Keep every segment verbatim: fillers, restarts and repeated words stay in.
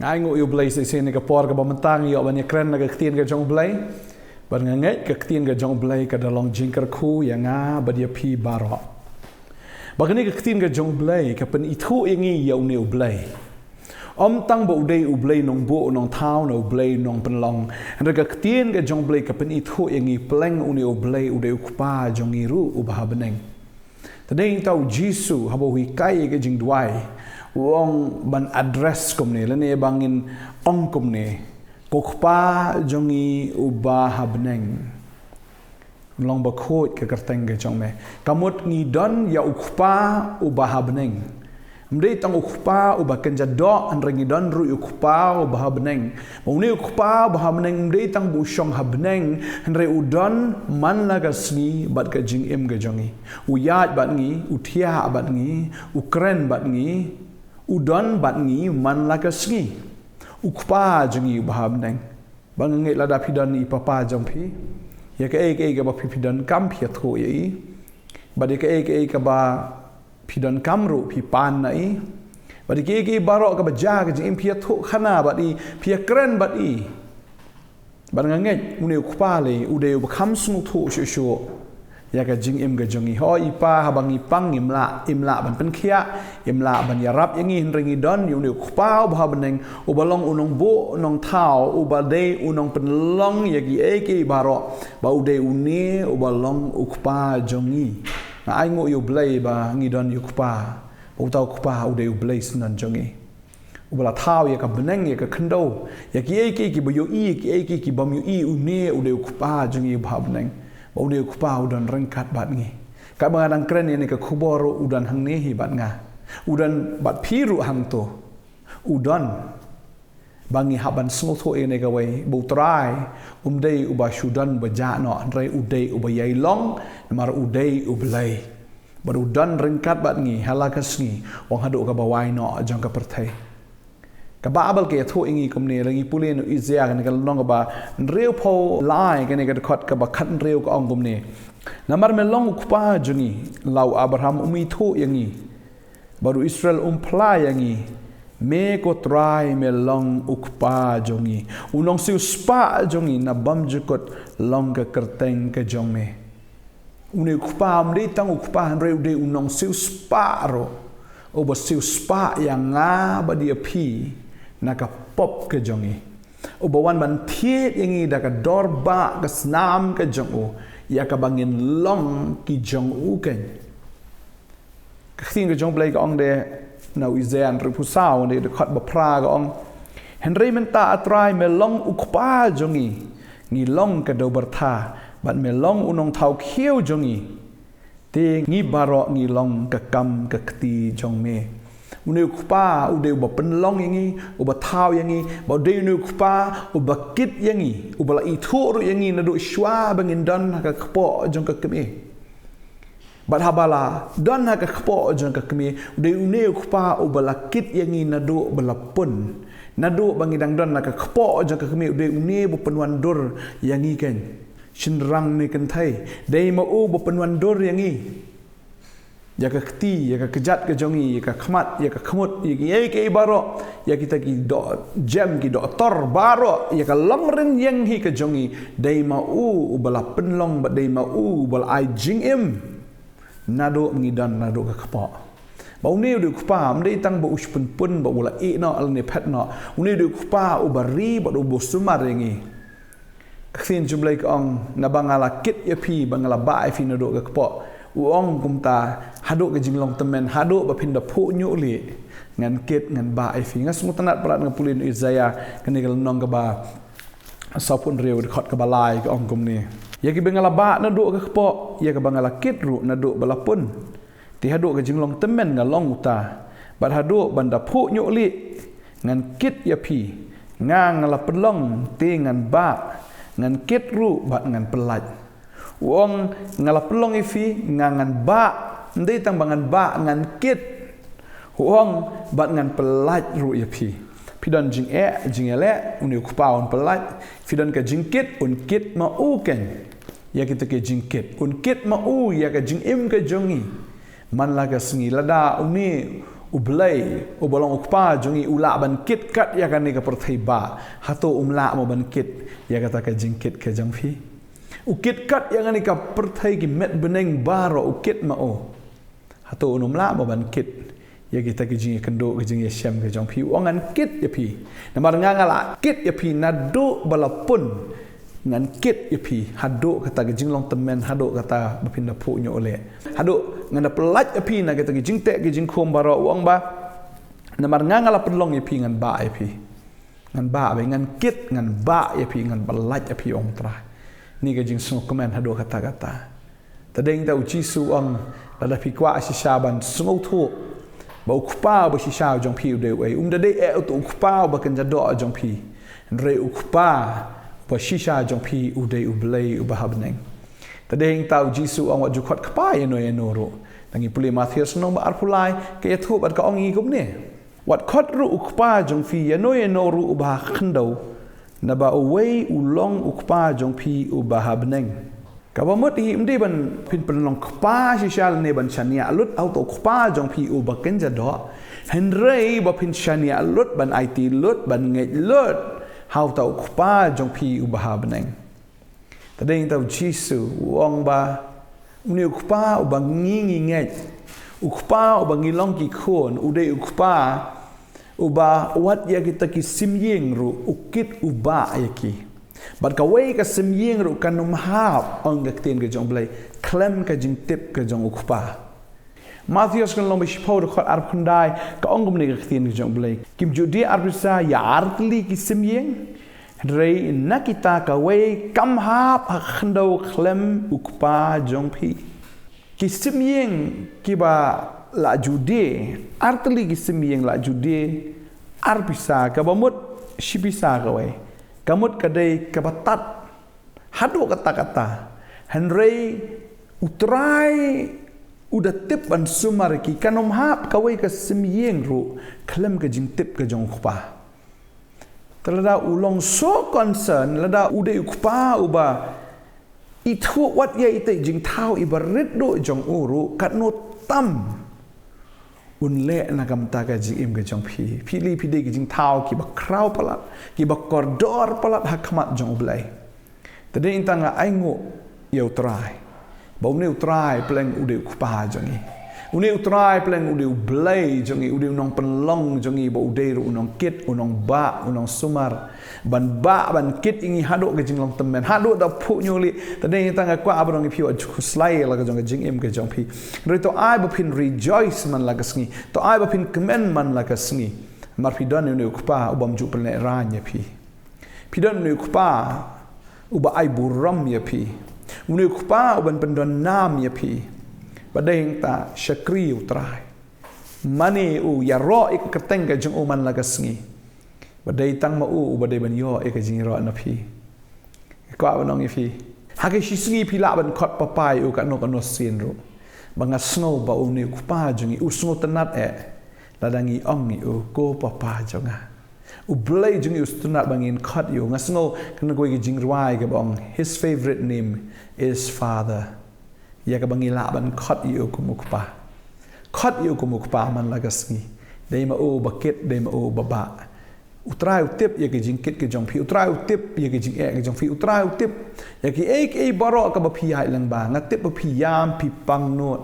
Ai nguh ïa u Blei shisien ïa ka por kaba mynta ngi ïoh ban ïakren na ka ktien ka jong u Blei. Bad nga ngeit ka ktien ka jong u Blei ka da long jingkyrkhu ïa nga bad ïa phi baroh. Bad kane ka ktien ka jong u Blei ka pynithuh ïa ngi ïa une u Blei. Ym tang ba u dei u Blei nongbuh nongthaw ne u Blei nongpynlong. Hynrei ka ktien ka jong u Blei ka pynithuh ïa ngi pleng une u Blei u dei u Kpa jong ngi ruh uba ha bneng. Te dei tang u Jisu haba u hikai ïa ka jingduwai, u ong ban address kumne, lane ba ngin ong kumne, ko Kpa jong ngi uba ha bneng. Long ba khuid ka kyrteng ka jong me. Ka mut ngi don ïa u Kpa uba ha bneng. Ym dei tang u Kpa uba kynja doh, hynrei ngi don ruh ïa u Kpa uba ha bneng. Ba une u Kpa uba ha bneng ym dei tang ba u shong ha bneng, hynrei u don man la ka sngi bad ka jingim ka jong ngi. U ïaid bad ngi, u thiah bad ngi, u kren bad ngi, u don bad ngi man la ka sngi. U Kpa jong ngi uba ha bneng. Ba nga ngeit lada phi don i papa jong phi, ïa kaei kaei kaba phi, phi donkam phi ïathuh ïa i. Bad ïa kaei kaei kaba phi donkam ruh phi pan na i. Bad ïa kaei kaei baroh kaba jia ka jingim phi ïathuh khana bad i, phi ïakren bad i. Bad nga ngeit une u Kpa lei u dei uba kham sngewthuh shuh shuh ïa ka jingim ka jong ngi. Hooid i Pa, haba ngi pang ngim lah, im lah ban pynkhiah, im lah ban ïarap ïa ngi, hynrei ngi don ïa une u Kpa uba ha bneng, uba long u nongbuh nongthaw, uba dei u nongpynlong ïa kiei kiei baroh, ba u dei une uba long u Kpa jong ngi. Nga ai nguh ïa u Blei ba ngi don ïa u Kpa, ba uta u Kpa u dei u Blei syndon jong ngi. Uba la thaw ïa ka bneng ïa ka khyndew, ïa kiei kiei kiba ïohi, ïa kiei kiei kibym ïohi, une u dei u Kpa jong ngi uba ha bneng. Ba une u Kpa u don ryngkat bad ngi. Katba nga dang kren ïa kane ka khubor u don hangne hi bad nga. U don bad phi ruh hangto. U don ba ngi hap ban sngewthuh ïa kane kawei, ba u Trai um dei uba shu don ba jah noh, hynrei u dei uba ïai long, namar u dei u Blei. Bad u don ryngkat bad ngi ha la ka sngi, wan haduh kaba wai noh jong ka pyrthei. Ka Baibl ka ïathuh ïa ngi kumne, lada ngi pule na u Isaïah kane ka lynnong kaba hynriewphew lai, kane ka dkhot kaba khathynriew ka ong kumne. Namar me long u Kpa jong ngi, la u Abraham um ithuh ïa ngi. Bad u Israel um phla ïa ngi, me ko Trai me long u Kpa jong ngi. U nongsiewspah jong ngi, na bymjukut long ka kyrteng ka jong me. Une u Kpa um dei tang u Kpa, hynrei u dei u nongsiewspah ruh. Uba siewspah ïa nga bad ïa phi na ka pop ka jong ngi. Uba wan ban thied ïa ngi da ka dor bah ka snam ka jong u, ïa kaba ngin long ki jong u keiñ. Ka ktien ka jong u Blei ka ong de na u Isaïah hynriewphew saw, de dkhot ba phra ka ong. Hynrei mynta A Trai me long u Kpa jong ngi, ngi long ka dewbyrtha, bad me long u nongthaw khiew jong ngi. Te ngi baroh ngi long ka kam ka kti jong me. Une u Kpa u dei uba pynlong ïa ngi, uba thaw ïa ngi, bad u dei une u Kpa uba kit ïa ngi, uba la ithuh ruh ïa ngi naduh shwa ba ngin don ha ka kpoh jong ka kmie. Bad haba la don ha ka kpoh jong ka kmie, u dei une u Kpa uba la kit ïa ngi naduh ba la pun. Naduh ba ngi dang don ha ka kpoh jong ka kmie, u dei une uba pynwandur ïa ngi keiñ. Shynrang ne kynthei, dei ma u uba pynwandur ïa ngi. Ïa ka kti, ïa ka kjat ka jong ngi, ïa ka khmat, ïa ka khmut, ïa kiei kiei baroh, ïa kita ki doh jem ki doh tor baroh, ïa ka longrin ïeng hi ka jong ngi, dei ma u uba la pynlong, bad dei ma u uba la ai jingim. Naduh ngi don naduh ka kpoh. Ba une u dei u Kpa, um dei tang ba u shu pynpun ba u la ïeh noh lane phet noh. Une u dei u Kpa uba ri bad uba sumar ïa ngi. Ka ktien jong u Blei ka ong, naba nga la kit ïa phi, ba nga la bah ïa phi naduh ka kpoh. U ong kumta, haduh ka jinglong tymmen, haduh ba phin da phuh ñiuh lieh, ngan kit ngan bah ïa phi. Nga sngewtynnat palat nga pule na u Isaïah, kane ka lynnong kaba sawphew hynriew, dkhot kaba lai ka ong kumne. Ïa kiba nga la bah naduh ka kpoh, ïa kaba nga la kit ruh naduh ba la pun. Te haduh ka jinglong tymmen nga long uta. Bad haduh ban da phuh ñiuh lieh, ngan kit ïa phi. Nga nga la pynlong, te ngan bah, ngan kit ruh bad ngan pyllait. U ong nga la pynlong ïa phi, nga ngan bah, ym dei tang ba ngan bah, ngan kit. U ong bad ngan pyllait ruh ïa phi. Phi don jingeh, jingïaleh, une u Kpa un pyllait. Phi don ka jingkit, un kit ma u keiñ. Ïa kita ki jingkit, un kit ma u ïa ka jingim ka jong ngi. Man la ka sngi lada une U Blei, uba long u Kpa jong ngi, u lah ban kit kat ïa kane ka pyrthei bah. Hato um lah mo ban kit ïa kata ka jingkit ka jong phi? U kit kat ïa kane ka pyrthei, ki met bneng baroh u kit ma u. Hato um lah mo ban kit ïa kita ki jingïakynduh, ki jingïashem ka jong phi? U ong ngan kit ïa phi. Namar nga nga la kit ïa phi naduh ba la pun. Ngan kit ïa phi haduh kata ka jinglong tymmen, haduh kata ba phin da phuh ñiuh leh. Haduh ngan da pyllait ïa phi na kita ki jingteh ki jingkhum baroh, u ong ba. Namar nga nga la pynlong ïa phi, ngan bah ïa phi. Ngan bah, ba ngan kit, ngan bah ïa phi, ngan pyllait ïa phi, ong Trai. Ni ka jingsngewkmen haduh kata kata. Te dei nangta u Jisu u ong, lada phi kwah shisha ban sngewthuh ba u Kpa uba shisha jong phi u dei uei, um da dei eh uto u Kpa uba kynja doh jong phi. Hynrei u Kpa uba shisha jong phi u dei U Blei uba ha bneng. Te dei nangta u Jisu u ong, wat ju khot Kpa ïano ïano ruh. Lada ngi pule Mathaios lynnong ba arphew lai, ka ïathuh bad ka ong ïa ngi kumne. Wat khot ruh u Kpa jong phi ïano ïano ruh uba ha khyndew, naba uwei u long u Kpa jong phi uba ha bneng. Kaba mut hi, ym dei ban phin pynlong kpa shisha lane ban shaniah lut ha uto u Kpa jong phi uba kynja doh. Hynrei ba phin shaniah lut, ban aiti lut, ban ngeit lut ha uto u Kpa jong phi uba ha bneng. Te dei nangta u Jisu u ong ba une u Kpa uba ngi ngi ngeit, u Kpa uba ngi long ki khun, u dei u Kpa uba wat ïa kita ki sim ïing ruh u kit, u bah ïa ki. Bad kawei ka sim ïing ruh kan ym hap, ong ka ktien ka jong U Blei, khlem ka jingtip ka jong u Kpa. Mathaios ka lynnong ba shiphew, dkhot arphew khyndai, ka ong kumne ka ktien ka jong U Blei: Kim ju die ar pisa ïa ar tylli ki sim ïing? Hynrei na kita kawei kam hap ha khyndew khlem u Kpa jong phi. Ki sim ïing kiba la ju die, ar tylli ki sim ïing la ju die ar pisa, kaba mut shi pisa kawei, ka mut ka dei kaba tad haduh katta katta. Hynrei U Trai u da tip ban sumar ïa ki, kan ym hap kawei ka sim ïing ruh khlem ka jingtip ka jong u Kpa. Te lada u long so concern, lada u dei u Kpa uba ithuh wat ïa ita i jingthaw iba rit duh jong u ruh, katno tam un leh na ka bynta ka jingim ka jong phi. Phi lei phi dei ki jingthaw kiba khraw palat, kiba kordor palat ha khmat jong U Blei. Te dei nangta nga ainguh ïa U Trai ba une U Trai pleng u dei u Kpa jong ngi. Une U Trai pleng u dei U Blei jong ngi, u dei u nongpynlong jong ngi, ba u dei ruh u nongkit, u nongbah, u nongsumar. Ban bah, ban kit ïa ngi haduh ka jinglong tymmen, haduh da phuh ñiuh lih. Te dei nangta nga kwah ban ong ïa phi, wat ju khuslai la ka jong ka jingim ka jong phi. Hynrei to ai ba phin rejoice man la ka sngi. To ai ba phin kmen man la ka sngi. Namar phi don une u Kpa u bym ju pynlehraiñ ïa phi. Phi don une u Kpa uba ai burom ïa phi. Une u Kpa u ban pyndon nam ïa phi. Ba dei nangta shakri U Trai. Mane u ïaroh ïa ka kyrteng ka jong u man la ka sngi. Ba dei tang ma u uba dei ban ïoh ïa ka jingïaroh na phi. Kwah ban ong ïa phi, ha ka shi sngi phi lah ban khot papa ïa u katno katno sien ruh. Ba nga sngew ba une u Kpa jong ngi u sngewtynnat eh lada ngi ong ïa u, ko papa jong nga. U Blei jong ngi u sngewtynnat ba ngin khot ïa u. Nga sngew kane kawei ka jingrwai kaba ong, His favorite name is Father. Ïa kaba ngi lah ban khot ïa u kum u Kpa. Khot ïa u kum u Kpa man la ka sngi. Dei ma u ba kit, dei ma u ba bah. U Trai u tip ïa ka jingkit ka jong phi. U Trai u tip ïa ka jingeh ka jong phi. U Trai u tip ïa kiei kiei baroh kaba phi ïaid lyngba. Nga tip ba phi ïam, phi pang nud.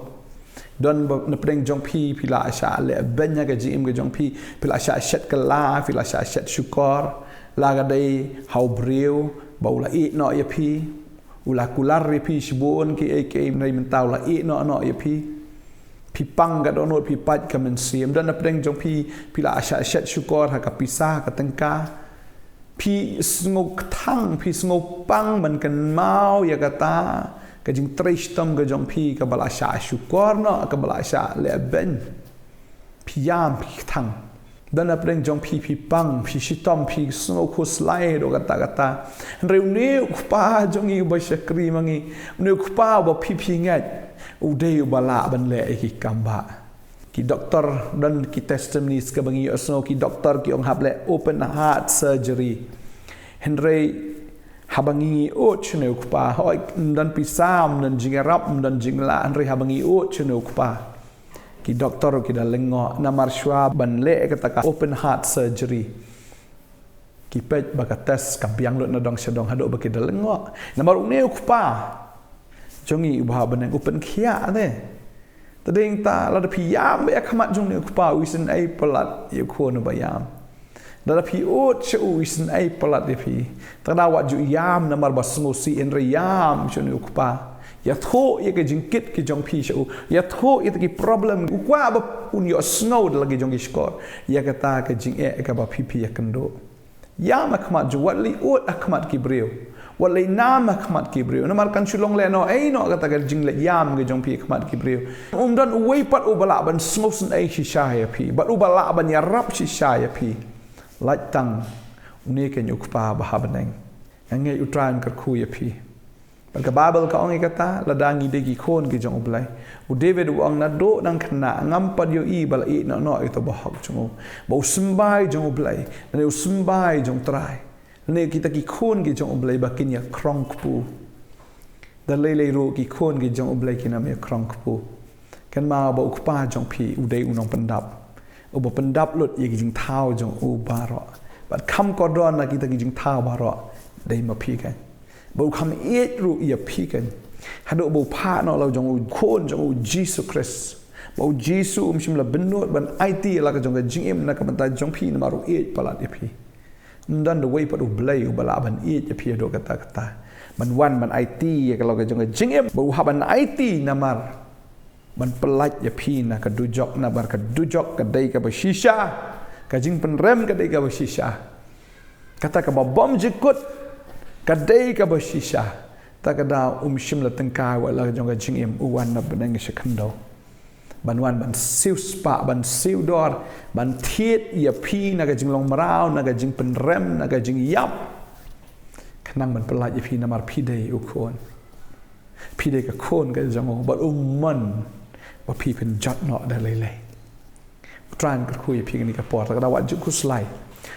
Don ba na pdeng jong phi, phi la shah leh beiñ ha ka jingim ka jong phi. Phi la shah shet kylla, phi la shah shet shukor. La ka dei ha u briew ba u la ïeh noh ïa phi. U la kular ïa phi shibun kiei kiei, hynrei mynta u la ïeh noh noh ïa phi. Phi pang ka dohnud, phi pait ka mynsiem. Don na pdeng jong phi, phi la shah shet shukor ha ka pisa, ha ka tyngka. Phi sngew kthang, phi sngew pang ban kynmaw ïa kata ka jingtrei shitom ka jong phi, kaba la shah shukor noh, kaba la shah leh beiñ. Phi ïam, phi kthang. Don na pdeng jong phi, phi pang, phi shitom, phi sngew khuslai haduh katta katta. Hynrei une u Kpa jong ngi uba shakri ma ngi, une u Kpa uba phi phi ngeit, u dei uba lah ban leh ïa ki kam bah. Ki doktor, don ki testimonies kaba ngi ïohsngew, ki doktor ki ong hap leh open heart surgery. Hynrei haba ngi ïohi sha une u Kpa, hooid, ym don pisa, ym don jingïarap, ym don jinglah, hynrei haba ngi ïohi sha une u Kpa, Ki doktor ki da lyngngoh namar shuwa ban leh kata ka open heart surgery, ki peit ba ka test ka biang lut na dong sha dong haduh ba ki da lyngngoh. Namar une u Kpa jong ngi uba ha bneng u pynkhiah te. Te dei nangta lada phi ïam beit ha khmat jong une u Kpa, u isynei palat ïa u khun uba ïam. Lada phi ud sha u, u isynei palat ïa phi. Te lada wat ju ïam namar ba sngewsih, hynrei ïam sha une u Kpa. Ïathuh ïa ka jingkit ki jong phi sha u. Ïathuh ïa kita ki problem. U kwah ba un ïohsngew da la ki jong ki shkor ïa kata ka jingeh kaba phi phi ïakynduh. Ïam ha khmat jong u, wat leit ud ha khmat ki briew. Wat leit nam ha khmat ki briew. Namar kan shu long lehnoh ei noh kata ka jingleit ïam ka jong phi ha khmat ki briew. Um don uwei pat uba lah ban sngewsynei shisha ïa phi bad uba lah ban ïarap shisha ïa phi, lait tang une keiñ u Kpa ba ha bneng. Nga ngeit U Trai un kyrkhu ïa phi. Bad ka Baibl ka ong ïa kata, lada ngi dei ki khun ki jong U Blei. U David u ong, naduh nangkhynnah ngam pat ïohi ba la ïeh noh noh ïa uto uba hok jong u. Ba u symbai jong U Blei, lane u symbai jong U Trai, lane kita ki khun ki jong U Blei ba kin ïakrong kpu. Da lei lei ruh ki khun ki jong U Blei kin ym ïakrong kpu. Kynmaw ba u Kpa jong phi u dei u nongpyndap, uba pyndap lut ïa ki jingthaw jong u baroh. Bad kham kordor na kita ki jingthaw baroh, dei ma phi keiñ. Ba u kham ïeit ruh ïa phi keiñ. Haduh ba u phah noh la u jong u Khun jong u, Jisu Khrist. Ba u Jisu um shym la bynnud ban aiti ïa la ka jong ka jingim na ka bynta jong phi namar u ïeit palat ïa phi. Ym don da uwei pat U Blei uba lah ban ïeit ïa phi haduh katta katta, ban wan ban aiti ïa ka la ka jong ka jingim. Ba u hap ban aiti namar ban pyllait ïa phi na ka dujok, namar ka dujok ka dei kaba shisha. Ka jingpynrem ka dei kaba shisha. Kata kaba bym jukut ka dei kaba shisha. Ta ka daw um shym la tyngkai wat la ka jong ka jingim, u wan na bneng sha khyndew ban wan ban siewspah, ban siew dor, ban thied ïa phi na ka jinglong mraw, na ka jingpynrem, na ka jingïap, khnang ban pyllait ïa phi namar phi dei u khun. Phi dei ka khun ka jong u, bad u mon ba phi pynjot noh da lei lei. U Trai un kyrkhu ïa phi kane ka por, ta ka daw wat ju khuslai.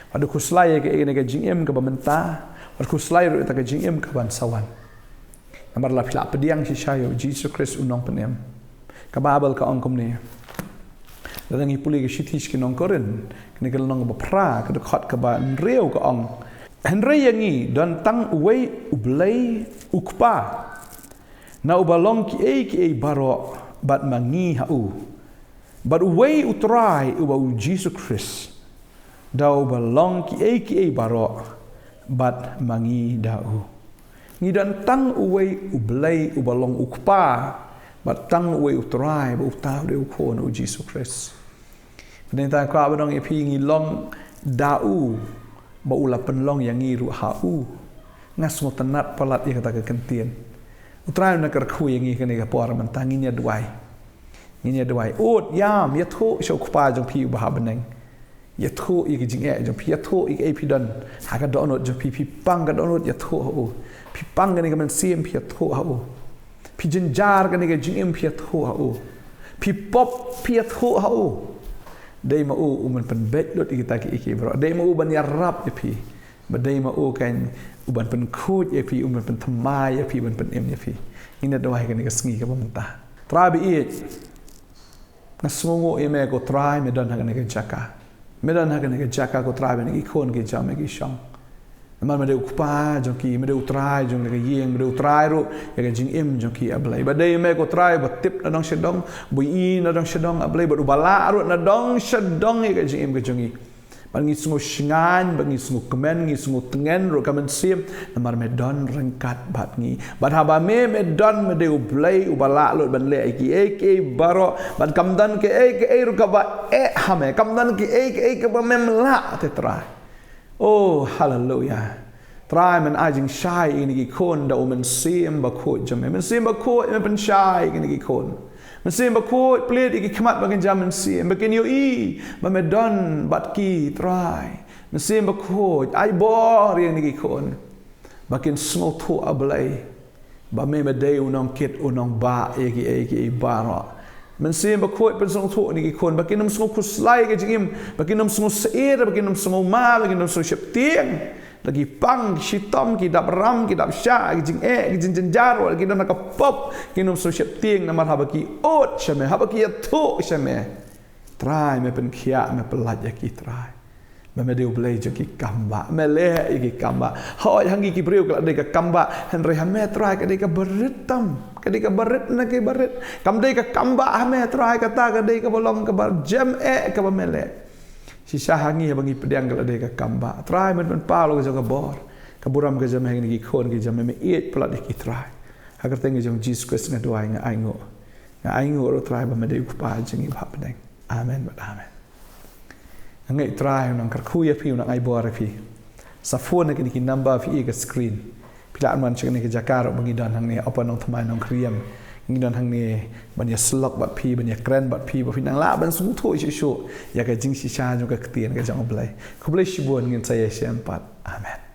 Wat ju khuslai ïa ka, ïa kane ka jingim kaba mynta, wat khuslai ruh ïa ta ka jingim kaban sa wan. Namar la phi la pdiang shisha ïa u Jisu Khrist u Nongpynim. Ka Baibl ka ong kumne. Lada ngi pule ka shithi sha ki nong Korinth, kane ka lynnong kaba phra, ka dkhot kaba hynriew ka ong, hynrei ïa ngi don tang uwei U Blei U Kpa, na uba long kiei kiei baroh, bad ma ngi ha u. Bad uwei U Trai uba u Jisu Khrist, da uba long kiei kiei baroh, bad ma ngi da u. Ngi don tang uwei U Blei uba long U Kpa, bad tang uwei U Trai, ba uta u dei u Khun u Jisu Khrist. Bad nangta kwah ban ong ïa phi, ngi long da u, ba u la pynlong ïa ngi ruh ha u. Nga sngewtynnat palat ïa kata ka kyntien. U Trai un kyrkhu ïa ngi kane ka por mynta, ngin ïa duwai. Ngin ïa duwai. Ud, ïam, ïathuh sha U Kpa jong phi uba ha bneng. Ïathuh ïa ki jingeh jong phi, ïathuh ïa kaei phi don ha ka dohnud jong phi, phi pang ka dohnud, ïathuh ha u. Phi pang kane ka mynsiem, phi ïathuh ha u. Phi jynjar kane ka jingim, phi ïathuh ha u. Phi pop, phi ïathuh ha u. Dei ma u u ban pynbeit lut ïa kita kiei kiei baroh. Dei ma u ban ïarap ïa phi. Bad dei ma u keiñ u ban pynkhuid ïa phi, u ban pynthymmai ïa phi, u ban pynim ïa phi. Ngin ïa duwai kane ka sngi kaba mynta. Trai ba ïeit, nga sngewnguh ïa me ko Trai, me don ha kane ka jaka. Me don ha kane ka jaka ko Trai bad kine ki khun ki jong me ki shong. Namar me dei U Kpa jong ki, me dei U Trai jong kane ka ïing, me dei U Trai ruh ïa ka jingim jong ki, A Blei. Bad dei me ko Trai ba tip na dong sha dong, ba ïohi na dong sha dong, A Blei, bad uba lah ruh na dong sha dong ïa ka jingim ka jong ngi. Bad ngi sngew shngaiñ, bad ngi sngew kmen, ngi sngew tngen ruh ka mynsiem, namar me don ryngkat bad ngi. Bad haba me, me don, me dei U Blei uba lah lut ban leh ïa kiei kiei baroh, bad kam don kaei kaei ruh kaba eh ha me, kam don kaei kaei kaba mem lah te Trai. Oh, haleluya. Trai, men ai jingshai ïa kine ki khun da u Mynsiem Bakhuid jong me. Mynsiem Bakhuid, men pynshai ïa kine ki khun. Mynsiem Bakhuid, plie ïa ki khmat ba kin jam mynsiem, ba kin ïohi ba me don bad ki, Trai. Mynsiem Bakhuid, ai bor ïa kine ki khun ba kin sngewthuh, A Blei, ba me, me dei u nongkit, u nongbah ïa kiei kiei baroh. Mynsiem Bakhuid, pynsngewthuh ïa kine ki khun ba kin ym sngew khuslai ïa ka jingim, ba kin ym sngew syier, ba kin ym sngew ma, ba kin ym sngew sheptieng. La ki pang, ki shitom, ki dap ram, ki dap shah, ki jingeh, ki jingjynjar, wat la ki don ha ka pop, kin ym sngewsheptieng namar haba ki ud sha me, haba ki ïathuh sha me. Trai, me pynkhiah, me pyllait ïa ki, Trai. Me, me dei U Blei jong ki kambah, me leh ïa ki kambah. Hooid, ha ngi ki briew ka la dei ka kambah, hynrei ha me, Trai, ka dei kaba rit tam, ka dei kaba rit na kiba rit. Kam dei ka kambah ha me, Trai, kata ka dei kaba long kaba jem eh kaba me leh. Shisha ha ngi haba ngi pdiang ka la dei ka kambah, Trai, men pynpaw la ka jong ka bor, ka burom ka jong me ha ngi ki khun ki jong me, me ïeit palat ïa ki, Trai. Ha ka kyrteng ka jong U Jisu Khrist nga duwai, nga ainguh. Nga ainguh ruh, Trai, ba me dei U Kpa jong ngi uba ha bneng. Amen bad amen. Nga ngeit, Trai, u nang kyrkhu ïa phi, u nang ai bor ïa phi. Sa phone na kine ki number phi ïohi ha ka screen. Phi lah ban wan sha kane ka jaka ruh ba ngi don hangne, hapoh Nongthymmai Nongkriem. Ngi don hangne ban ïasyllok bad phi, ban ïakren bad phi, ba phin nang lah ban sngewthuh shuh shuh ïa ka jingshisha jong ka ktien ka jong U Blei. Khublei shibun, ngin sa ïashem pat. Amen.